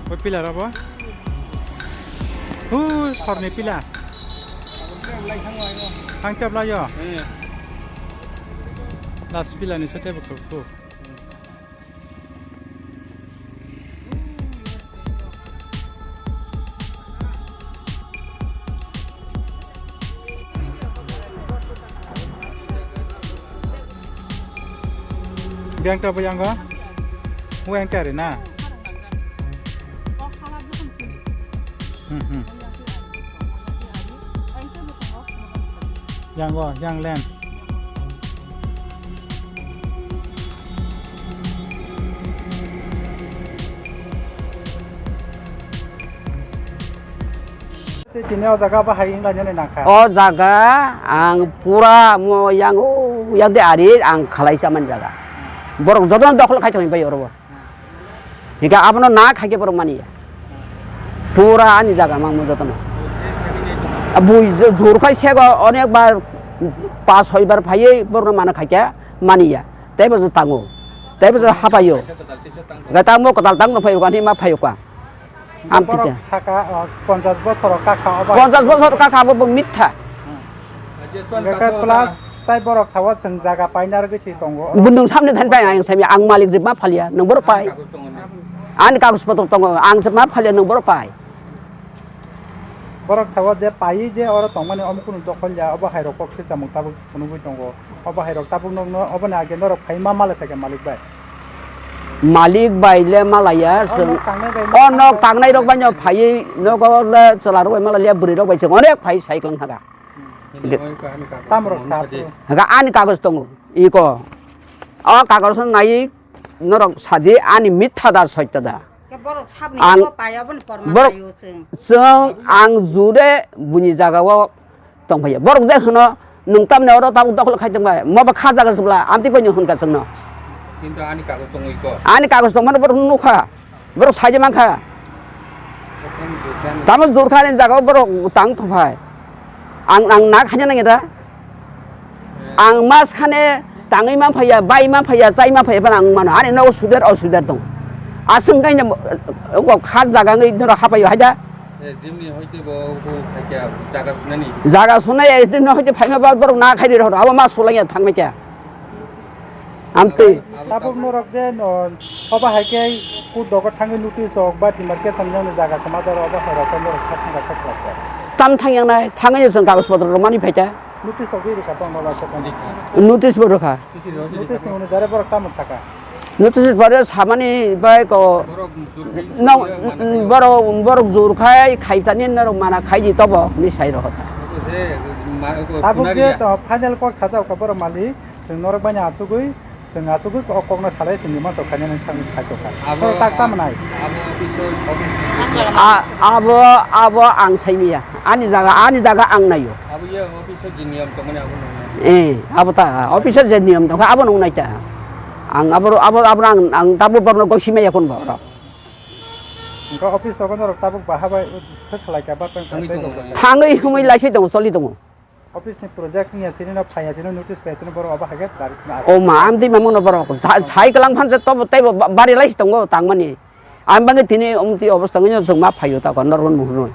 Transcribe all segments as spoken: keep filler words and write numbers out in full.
Oi, pillar abo? Hu, sorni pillar. Ang tep layo. Eh. Last pillar ni sete bo kok. Biyang ta biyang go? Biyang ta ri na? Hmm, hmm. Yang go, yang len. Tei tini o jaga bahai wnglainani nangkha. O jaga ang pura mo yang o yak de ari ang khalai chamani jaga. Borok jotono dokhol khai tongwi bai oro bo. Hika abono na khai khe borok mani ya. Pura ani jaga mang mo jotono. A bui jur khai sego onek bar pas soi bar phaiwi borok mano khai khe mani ya. Tei bo tango. Tei bo hapayo. Ga tamo kwtal tang no phayo ani ma phayo ka. Am borok kisa. Saka, o, ponchas bosor o kakha obo hai. Ponchas bosor kakha abo bo mitha. Hwnkhe plus tai borok sawa chwng jaga paina rwgwi se tongo. Bundung samni thani pai ang sami ang malik jibma phalia nwng borok pai. Ani kagoj potro tongo ang jibma phalia nwng borok pai. Borok sawa je pai je oro tongmani omo kunu dokhol ya obo hai rok kok se chamung tabuk phunugwi tongo. Obo hai rok tabuk nokno oboni age norok phai ma male thake malik bai. Malik bai le malaya, o chwng, nok tangnai bai o nok nok tangnai rok bai no phaiwi nogo le chwla rok bai malaya, bwrwi rok bai chwng onek phai cycling thaka. Hmm. Tamrok sa phuru. Haka ani kagoj tongo, iko. O kagoj no nai norok sadi ani mitha da soitya da. Ke borok sabni ang, abo pai aboni porma borok paio chwng. Chwng ang jure buni jaga o tongphaiya. Borok je hwno nwng tamni oro tabuk dokhol khai tongbai. Mo ba kha jaga se bwla amtwi bai hwn ka chwngno. Kintu ani kagoj tongwi ko. Ani kagoj tongmani borok nukha. Borok saidi mankha. Tamo jurkha ni jaga o borok tang thongphai. Ang, ang na khaina nangya da. Ang mas khane tangwi man phaiya, bai man phaiya, chai man phaiya phano ang mano. Ani nogo sudar o sudar tong. Aswng kaina o kha jaga ngi noro hapayo haida. Eh, jimni hoite bo, bo khaikya jaga sunani. Jaga sunai S D no hoite phaima ba borok na khairi rok abo ma sulaiya thangma kya. Amtwi. Tabuk norok je no, obo hai khe court dogo thangwi notice rok ba demarcation ni jaga kwma jaro obo hai rok norok kha thangkha kha khlai kha. Tam thangya nai, thangwi chwng kagoj potro rok mani phaikha. Notice rok rwkha tong nola se tong. Notice bo rwkha. Notice ni hwnwi jare borok tamo saka. Notice pore samani bai ko no, borok, borok jur khai khaitani norok mana khaidi tobo ni sai rok. Tabuk je to final kok sajak ka borok mali. Chwng norok bai no achugwi, chwng achugwi o kokno salai chwngni masa khainani thangwi sai tongkha. Abo tak tamo nai. Abo office o, office o. A, abo, abo ang saimaya. Ani jaga, ani jaga ang naio. Abo ye office o je niyom tongmani abo nung nai. Eh, abo ta, office o je niyom tongkha, abo nung nai ta. Ang abo, abo, abo ang, ang tabo borno gosi maya kun borok. Engko office rogo norok tabuk baha bai khe khlai kha ba peng. Thangwi tongmani. Thangwi humui laisai tongo, choli tongo. Office ni project wngya sini no phaiya sini notice paiya sini borok abo hai khe dari. O ma, amtwi mamung no borok sa-, sai kwlang phan se tobo teibo ba-, bari lai si tongo tangmani. Ang bangwi tini omtwi obostha wngya chwng ma phaio ta kon norok muhurno.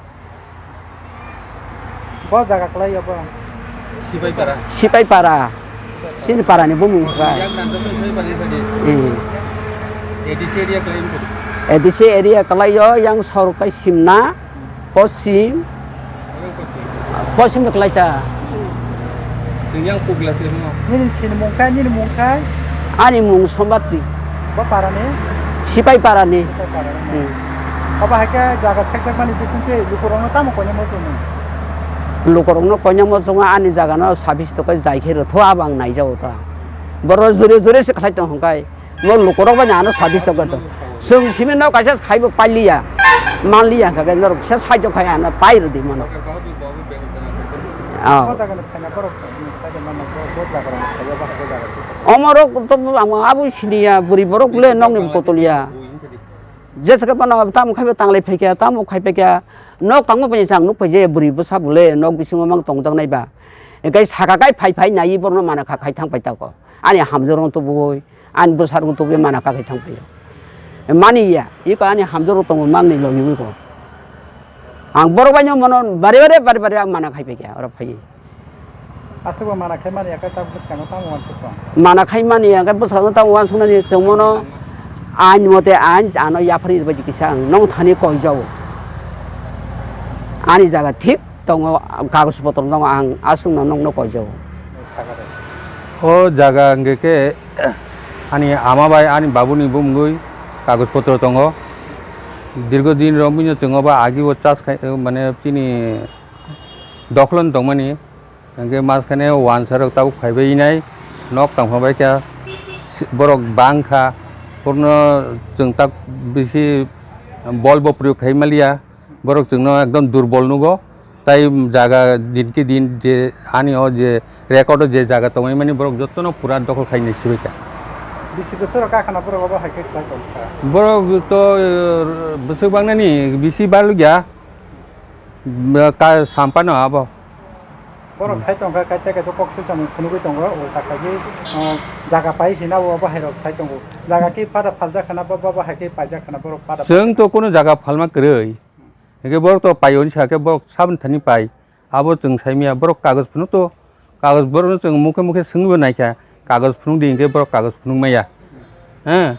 Bo jaga kwlai abo. Sipaipara. Sipaipara. Sini para ni bumung kha. Yang nanti Sipaipara ni tadi. Hmm. A D C area claim ko. A D C area kwlaio yang sorok kai simna. Poschim. Poschim de kwlaita. Yang pugla se mo. Nini sinimung kha, nini mung kha? Ani mung Sombati. Bo parani? Sipai parani. Sipai parani. Hmm. Obo hai khe jaga sekjak mani bising khe lukurokno tamo koinai mo chwngno? Lukurokno koinai mo chwngo ani jagano sabis tokai jai khe rwtho abang naijago ta. Boro jure jure se khlai tong hwnkhai. Mo lukurok bai ano sabis tok to. Chwng simi no kaisa khaibo pailiya. Manliya hwnkha khe norok se saijo khai ano pai rwdi mano. Oh. Omorok to abo siniya bwrwi borok le nokni botol ya. Jesa khe bono tamo khai tanglai phaikha, tamo khai phaikha. Nok tangma bai chang nuk phai je bwrwi bwsa bole nok bisingo mang tongjaknai ba. Hwnkhe saka kai phai phai nai borno mana kha khai thang pai tako. Ani hamjwk rok tubui. Ani bwsarok tubui mana kha khai thang phaio. Mani ya, iko ani hamjak rok tongo mangni logi iko. Ang borok bai no mono bare bare bare bare ang mana khai phaikha oro phaiwi. Aswk bo mana khai mani ya khe tabuk bwskango tamo uansuk tong? Mana khai mani ya khe bwskango tamo uansuknani chwng mono ain mote ain ano yaphari bai kisa ang nong thani koi jao. Ani jaga thik tongo, kagoj potro tongo, ang aswkno nokno koijao. O jaga hwnkhe khe ani ama bai ani babuni bumungwi kagoj potro tongo. Dirgo din romwino chwng obo agi o chas khai, mane chini dokholo tongmani. Hwnkhe maskane wansa rok tabuk phaibai nai nok tangpha bai kha borok bangkha, borokno chwng tak bisi bol bo proyog khai maliya. Borok chwngno ekdom durbol nugo, tai jaga din ki din je ani o je record o je jaga tongmani borok jotono pura dokhol khainai sibaikha. Bisi bwswk rok kakhana borok obo hai khe khlai tongkha? Borok to, eh, bwswk bangnani bisi balugya, ba ka sampano abo. Borok sai tongkha, kaisa kaisa kok silchamo phunugwi tongo, ulta khaigwi, oh, jaga pai sina obo hai rok sai tongo. Jaga khe pada phaljak khana, bo, bo, bo hai khe paijak khana borok pada. Chwng to kunu jaga phalma kwrwi. Hingke borok to paiyoni sa khe borok saboni thani pai. Abo chwng sai maya, borok kagoj phunuk to, kagoj borokno chwng mukhe mukhe swngwi bo naikha, kagoj phunuk di hingke borok kagoj phunuk maya. He?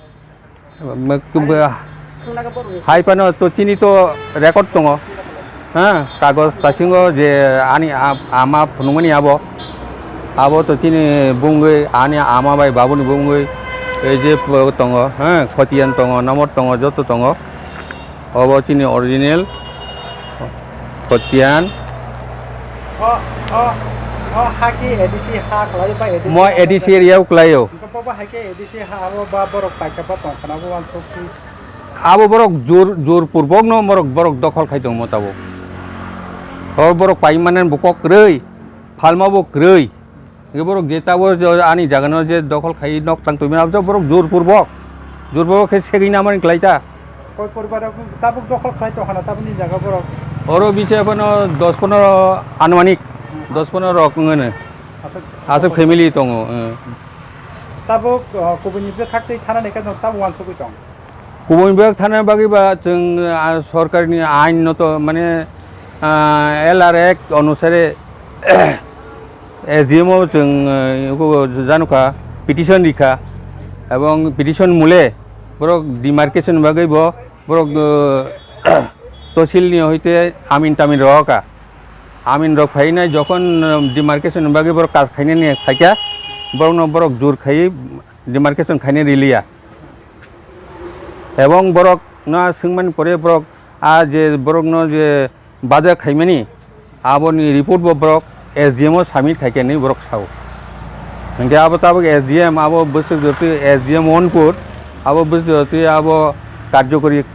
Hai phano to chini to record tongo. He? Kagoj tasingo je ani a-, ama phunukmani abo, abo to chini bumungwi, ani ama bai babuni bumungwi, ei je tongo, he? Khotiyan tongo, nomor tongo, joto tongo. Obo chini original Khotiyan. O, o, o ha ki A D C ha kwlai ba A D C Mo ha A D C kwlai. Area o kwlaio. Hwnkhe bo, bo hai khe A D C ha abo ba borok paikha ba tongkhana bo uansuk ki. Abo borok jor, jor purbok no borok, borok dokhol khai tongmo tabuk. O borok pai mane bo kok kwrwi, phalma bo kwrwi. Hingke borok je tabuk je ani jaga no je dokhol khai nok tang tongmani, abo borok jor purbok, jor purbok khe segwi namani kwlai ta. Koi poribar rok tabuk dokhol khlai tongkha na tabukni jaga borok? Oro bisi phano dos pondro anumanik, dos pondro rok wng ano. Aswk family tongo, eh. Tabuk, uh, kubuni bwkhak twi thana ni khe tabuk uansugwi tong. Kubun bag thana bagwi ba chwng, ah, sorkarni ain no to mane, ah, L R Act onusare S D M o chwng, ah, uko janukha petition rikha ebong petition mule borok demarcation bagwi bo borok, ah, tosilni hoite amin tamin rohokha. Amin rok phainai jokhon, ah, demarcation bagwi borok kaj khainani phaikha, borokno borok jur khai demarcation khainai riliya. Ebong borok no swngmani pore borok a je borok no je baja khaimani aboni report bo borok S D M o submit khaikha hinwi borok sao. Hingke abo tabuk S D M abo bwswk jotwi S D M Onpur abo bwswk jotwi abo karjokori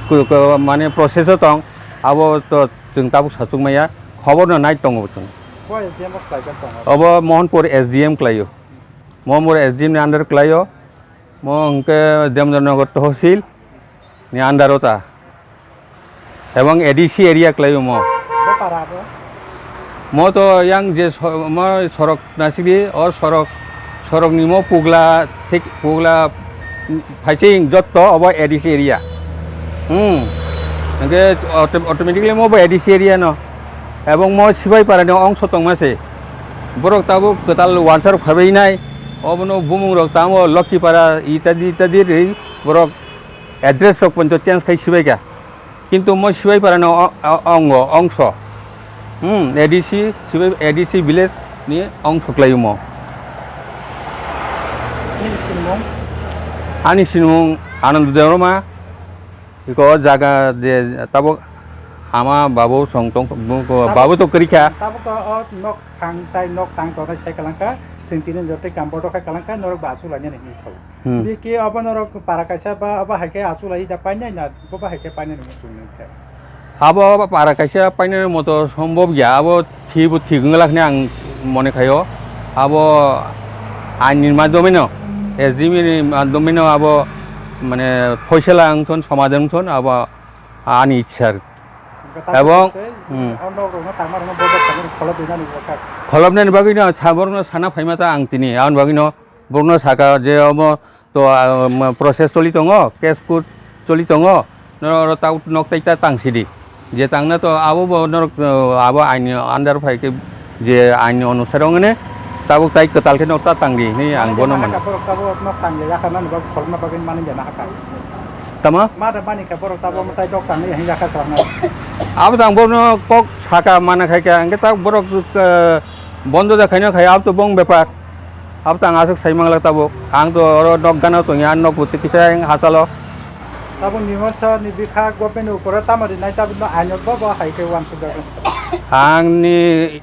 ko-, ko-, mane process o tong abo to chwng tabuk sachuk maya khobor no nai tongo chwng. Bo S D M o khlaijak tongo. Obo Mohanpur S D M khlaio. Mohanpur S D M ni under khlaio. Mo hwnkhe Demdornagar Tohsil ni under o ta. Ebong A D C area khlaio mo. Bo para abo? Mo to yang je so-, mo sorok nasidi, o sorok, sorok ni mo pugla thik, pugla phaising jotto obo A D C area. Hmm. Hwnkhe auto-, automatically mo bo A D C area no. Ebong mo Sibaipara ni ongso tongma se. Borok tabuk kwtal wansar phaibai nai. Obono bumung rok tamo Lokkipara itadi itadi ri borok address rok poncho change khai sibai kha. Kintu mo Sibaipara no o-, o-, ongo ongso. Hmm, A D C, Sibai, A D C village ni ongso khlai mo. Nini sinimung? Ani sinimung Anand Debbarma. Iko o jaga je tabuk ama babu song tong, bu-, ko-, Tabuk, babu to kwrwi kha. Tabuk to o nok thang tai nok tang tongnai sai kwlangkha, chwng tini jotoi kam bodo khai kwlangkha, norok ba achuk lainani hinwi sao. Hmm. Biki obo norok para kaisa ba obo hai khe achuk lai da painai na, bo ba hai khe painai hinwi swngwi kha. Abo para kaisa painani moto sombhob ya, abo Thik bo thik wng lak hinwi ang mone khaio. Abo ain ni madhyome no, S D M ni madhyome no abo mane phoisala wng thon, somadhan wng thon, abo ani ichha. Abo, hmm. Kholopnani bagwi no sa borok no sana phaima ta ang tini, aboni bagwi no borok no saka je omo To, ah, ma, process choli tongo, case court choli tongo, norok oro tabuk nok tai ta tang sidi. Je tangna to abo bo norok, ah, abo aini under phai khe je aini onusare wngmani tabuk tai kwtal khe nok ta tang di hinwi ang bono mano. Borok tabuk nok tang ya, yakha nani bagwi kholna bagwi mani ya na hakha. Tama? Ma da mani khe borok tabuk tai nok tang ya, hinwi yakha khlakna. Abo tang bono kok saka mana khai khe, hingkhe tabuk borok, ah, bondo da khaino khai, abo to bong bepar. Abo tang aswk sai manglak tabuk. Ang to oro nok gana tongya, nok bo twi kisa hachalo. Tabuk Mimon Sah ni bikha government ni upor tamo rinai tabuk no aino bo bo hai khe uansuk jago. Ang ni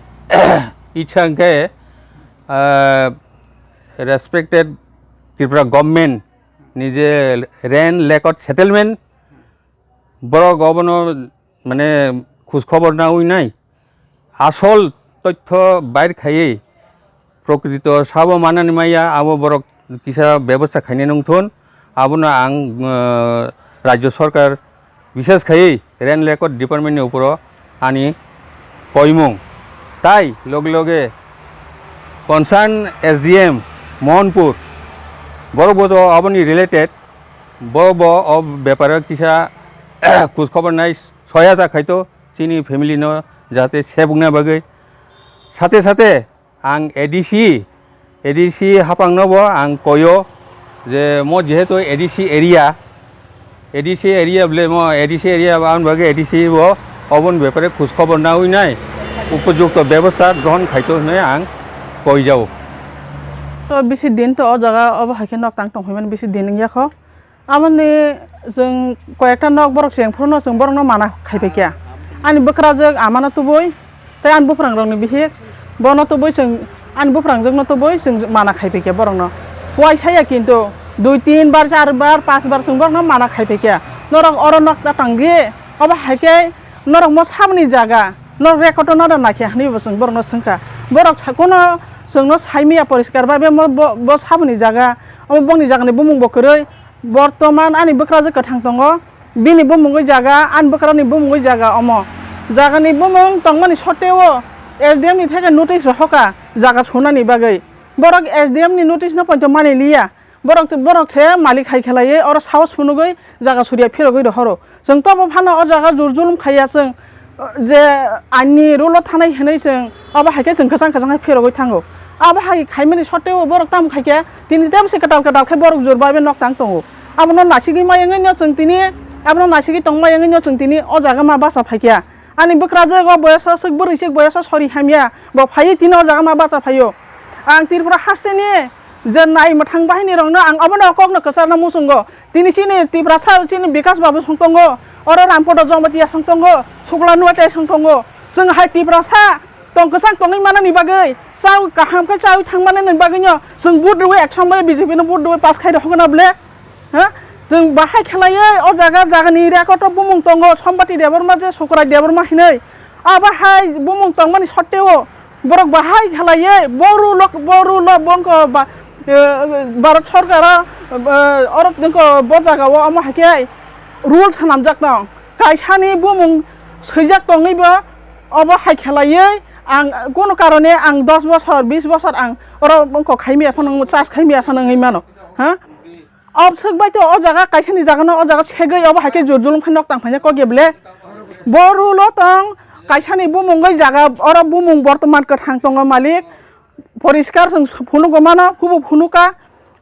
ichha hwnkhe, ah, respected Tripura government ni je land record settlement borok obono mane khoj khobor naui nai, asol tothyo bair khaiwi prokrito sabo manani maya, abo borok kisa bebosta khainai nungthun. Abono ang, uh, Rajya Sarkar, bishes khaiwi Land Record Department ni uporo ani koimung. Tai loge loge concern S D M Mohanpur, borok bo to aboni related, bo, bo o beparo kisa khoj khobor nai soyata khaito chini family no jate sebukna bagwi. Sate sate ang A D C, A D C hapang no bo ang koyo je mo jehetu A D C area, A D C area bole mo A D C area ba ang bagwi A D C bo obon bepare khoj khobor naui nai upojukto bebosta grohon khaito hinwi ang koi jao. To bisi din to o jaga obo hai khe nok tang tong phaimani bisi din wngya kho. Aboni chwng koyekta nok borok chengphuru no chwng borok no mana khaipai kha. Ani bwkrajwk amano tubui tei ani buprangrok ni bihik bono tubui chwng ani buprangjwk no tubui chwng mana khaipai kha borok no. Uaisa ya kintu dui tin bar char bar panch bar chwng borok no mana khaipai kha. Norok oro nok ta tangdi obo hai khe norok mo saboni jaga norok record no da naikhe hinwi bo chwng borok no swngkha. Borok sa-, kono chwng no saimaya poriskar bai bo, bo saboni jaga omo bongni jaga ni bumung bo kwrwi. Bortoman ani bwkrajwk kwthang tongo, bini bumungwi jaga, ani bwkrani bumungwi jaga omo. Jagani bumung tongmani sotteo S D M ni theke notice rohoka jaga sunani bagwi. Borok S D M ni notice no poito mani liya. Borok, borok se malik hai khelaiwi oro sahos phunugwi jaga suriya phirogwi rohoro. Chwng tobo phano o jaga jur julum khaiya chwng. Je aini rule o thanai hinwi chwng abo hai khe chwng kwchang kwchang khe phirogwi thango. Abo hai khaimani sotteo borok tamo khai khe tini tei bwsai kwtal kwtal khe borok jor bai bai nok tang tongo. Abono nasigwi maya wngwi no chwng tini, abono nasigwi tong maya wngwi no chwng tini o jaga ma bacha phai kha. Ani bwkrajwk o boyoso swk bwrwi swk boyoso sori hamya bo phaiwi tini o jaga ma bacha phaio. Ang Tripura hasteni je nai mwthang bahirirokno ang obono kokno kwcharna muchungo. Tini chini Tiprasa chini Bikas Babu song tongo, oro Rampodo Jamatia song tongo, Sukla Nuatai song tongo. Chwng hai Tiprasa tong kwchang tongwi manani bagwi, chao kaham khe chawi thang manani bagwino chwng vote rwi ek somoi B J P no vote rwi pass khai rw hokna bwle. Ha? Chwng bahai khlaiwi o jaga jagani record o bumung tongo, Sombati Debbarma je Sukrai Debbarma hinwi. Abo hai bumung tongmani sotteo borok bahai khlaiwi bo rule o, bo rule o bongko ba, eh, Bharat Sarkar o, eh, oro nokho bo jaga o omo hai khe rule swnamjak tong. Kaisani bumung swijak tongwi bo obo hai khlaiwi ang kono karone ang dos bosor, bis bosor ang oro wngkok khaimya phano, charge khaimya phano wngwi mano. Ha? Obswk bai to o jaga kaisani jaga no o jaga segwi obo hai khe jur julum khe nok tang phaina kok ya bwle. Bo rule o tong kaisani bumung bai jaga oro bumung bortoman kwthang tongo malik. Poriskar chwng phunugo mano, hubo phunuka.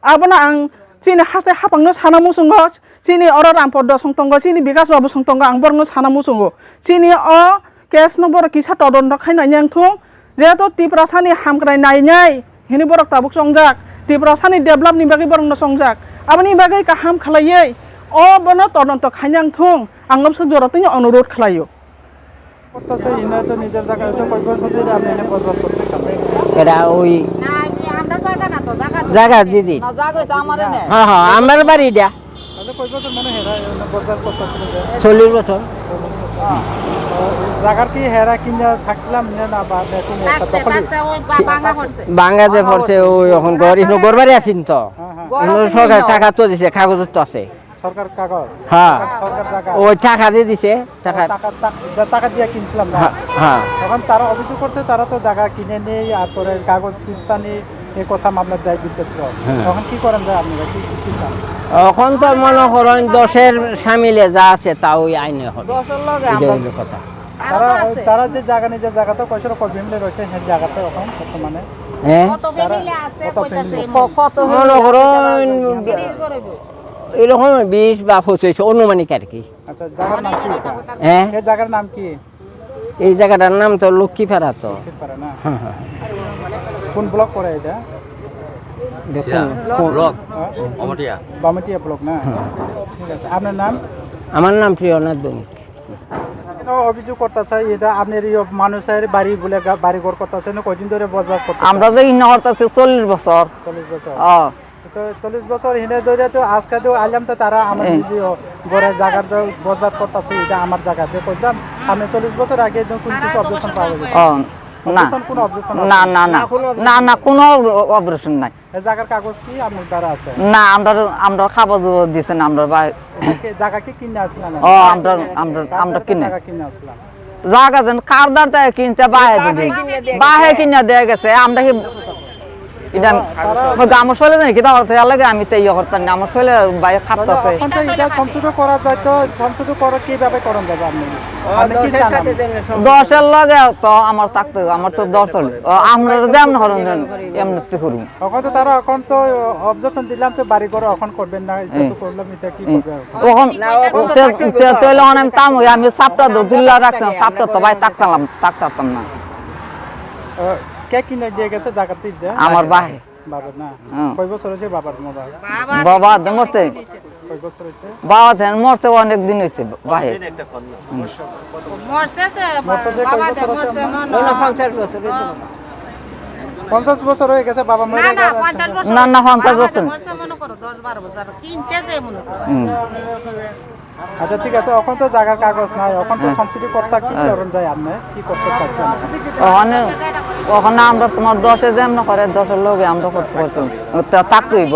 Abono ang chini haste hapang no sana muchungo, chini oro Rampor do song tongo, chini Bikas Babu song tongo, ang borok no sana muchungo. Chini o case no borok kisa todonto khai nai yang thung. Jehetu Tiprasani hamkrai nainai hini borok tabuk chongjak, Tiprasani develop ni bagwi borok no chongjak, aboni bagwi kaham khlaiwi o bono todonto khainang thung, ang obswk jorotwino onurodh khlaio. করতেছে, ইনি তো নিজের জায়গায় উঠে কয় বছর ধরে আপনি এনে বসবাস করতেছেন? এটা ওই না, এমনি আমরা জায়গা না তো, জায়গা তো জায়গা দিদি। না, জায়গা হইছে আমার এনে। হ্যাঁ, হ্যাঁ, আমার বাড়ি এটা। আচ্ছা, কয় বছর মানে হেরা এনে বসবাস করতেছিল যে? চল্লিশ বছর। তো জায়গার কি হেরা কিনা থাকছিলাম না, না বা নতুন একটা থাকছে, দখল? থাকছে, ওই বা-, ভাঙা পড়ছে। ভাঙা যে পড়ছে, ওই এখন ঘর, এখন ঘর বাড়ি আছেন তো। হ্যাঁ, হ্যাঁ। ঘর অন্য আছে সরকার নিল। টাকা তো দিছে, কাগজ তো আছে। সরকার কাগজ? হ্যাঁ। সরকার জায়গা? ওই টাকা দিয়ে দিছে, টাকা। টাকা, টাক-, যা টাকা দিয়ে কিনছিলাম না? হ্যাঁ, হ্যাঁ। এখন তারা অভিযোগ করছে, তারা তো জায়গা কিনে নেই, আর পরে কাগজ কিস্তা নেই, এই কথা মামলা দায় দিতেছিল। হ্যাঁ। তখন কি করেন যায় আপনারা? কি, কি, কি চান? এখন তো মনে করেন দশের সামিলে যা আছে তা ওই আইনে হবে। দশের লগে এটা আমরা হইল কথা। আরো তো তারা, আছে। তারা যে জায়গা, নিজের জায়গা তো কয়শো কয় ফ্যামিলি রয়েছে, সেই জায়গাতে এখন বর্তমানে হ্যাঁ? কত তারা ফ্যামিলি আছে, কত কইতাছে ফ্যামিলি? এই ক-, কত মনে ফ্যামিলি? করেন তিরিশ ঘর হইব। এরকম বিশ বা পঁচিশ অনুমানিক আর কি। আচ্ছা, জায়গার নাম কি এটা? হ্যাঁ? এই জায়গার নাম কি? এই জায়গাটার নাম তো লক্ষ্মীপাড়া তো। লক্ষ্মীপাড়া না? হ্যাঁ, হ্যাঁ। কোন ব্লক পড়ে এটা? দেখুন, ইয়া, কোন ব্লক। হ্যাঁ? বামুটিয়া। বামুটিয়া ব্লক না? হ্যাঁ। ঠিক আছে। আপনার নাম? আমার নাম প্রিয়নাথ বণিক। এটা অভিযোগ করতেছে, এটা আপনার এই মানুষের বাড়ি বলে গা-, বাড়ি ঘর করতেছে না, কয়দিন ধরে বসবাস করতেছে? আমরা তো ইন্ন করতেছি চল্লিশ বছর। চল্লিশ বছর? ও। তো চল্লিশ বছর হিনে ধরে তো আজকে তো আইলাম তো তারা আমার হ্যাঁ। নিজে ঘরে জায়গার তো বসবাস করতেছে, এটা আমার জায়গা। যে কইতাম, আমি চল্লিশ বছর আগে একদম কোনো কিছু অবজেকশন পাওয়া গেছে। ও, না। অবজেকশন, কোনো অবজেকশন না, আছে? না, না। না, না, কোনো অব-, অবজেকশন নাই। এই জায়গার কাগজ কি আপনার দ্বারা আছে? না, আমরা, আমরা কাগজ দিছেন, আমরা ভাই। এটা কি জায়গা কি কিনে আসলেন? ও, আমরা, আমরা, আমরা কার কিনে। জায়গা কিনে আসলাম? জাগা যেন কারদার তাই কিনতে বাহে দিবি। বাহে কিনে দিয়ে গেছে, আমরা কি এটা তারা ওই গামর শৈলে জানি কিতা করতে লাগে আমি তো ইয়ে করতাম না, আমার শৈলে বাইরে খাপ্ত আছে। এখন তো এটা সংশোধন করা যায় তো, সংশোধন করা কিভাবে করা যাবে আপনি? আপনি কি চান আপনি? দশের লগে তো আমার থাকতে হবে, আমার তো দশ হলে। ও, আমরা যদি এমন করেন যেন, এমনি তো করুন। এখন তো তারা এখন তো অবজেকশন দিলাম তো বাড়ি ঘর এখন করবেন না, এটা তো হুম। করলাম, এটা কি হুম। করবে এখন? তখন না, এখন তো তে-, থাকতে হবে। তে-, তাহলে অনেক দাম হয়ে আমি সাপটা তো তুললা রাখতাম, সাপটা তো ভাই থাকতাম, থাকতাম না। আহ, কে কিনে দিয়ে গেছে জায়গাটি? আমার ভাই। বাবার না? হুম। কয় বছর হয়েছে বাবার মরা? বাবা মরছে। কয় বছর হয়েছে? বাবা ধ্যান মরছে অনেক দিন হয়েছে, ভাই। হুম। মরছে যে, মরছে যে কয় বাবা বছর ধ্যান হয়েছে মরছে আপনার? মনে হয়। পঞ্চাশ বছর হয়েছে। পঞ্চাশ বছর হয়ে গেছে বাবা না, মরে না, গেল। পঞ্চাশ বছর না, না, হয়েছে। পঞ্চাশ বাবা বছর। ধ্যান মরছে মনে করো, দশ বারো বছর। কিনছে যে মনে করো। হুম। আচ্ছা, ঠিক আছে, এখন তো জায়গার কাগজ নাই, এখন তো হ্যাঁ। সংশোধন করতে কি হ্যাঁ। করেন যায় আপনি? কি করতে চাচ্ছেন? ওখানে, ওখানে আমরা তোমার দশে যেমন করে, দশের লগে আমরা করতে পারতাম। তা থাকতে হইব।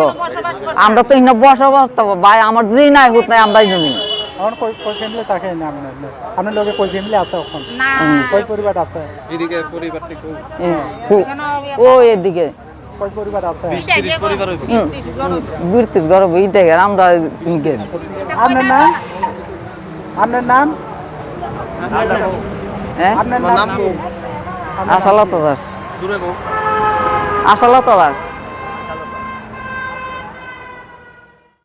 আমরা তো এখানে বসবাস তো ভাই, আমার জি নাই, হুত নাই, আমরাই জানি। এখন কই, কই ফ্যামিলি থাকে না আপনার? আপনার লগে কই ফ্যামিলি আছে এখন? না। হুম। কই পরিবার আছে? এদিকে পরিবারটি খুব হুম। ও, এদিকে। কয় পরিবার আছে? বিশ তিরিশ পরিবার হইব। হুম। বিশ তিরিশ ঘর হইব, ইটাই আর আমরা ইনকে। আপনার নাম? আপনার নাম? হ্যাঁ? আপনার নাম নাম কি? কি? আশালতা দাস। জুড়ে বউ। আশালতা দাস।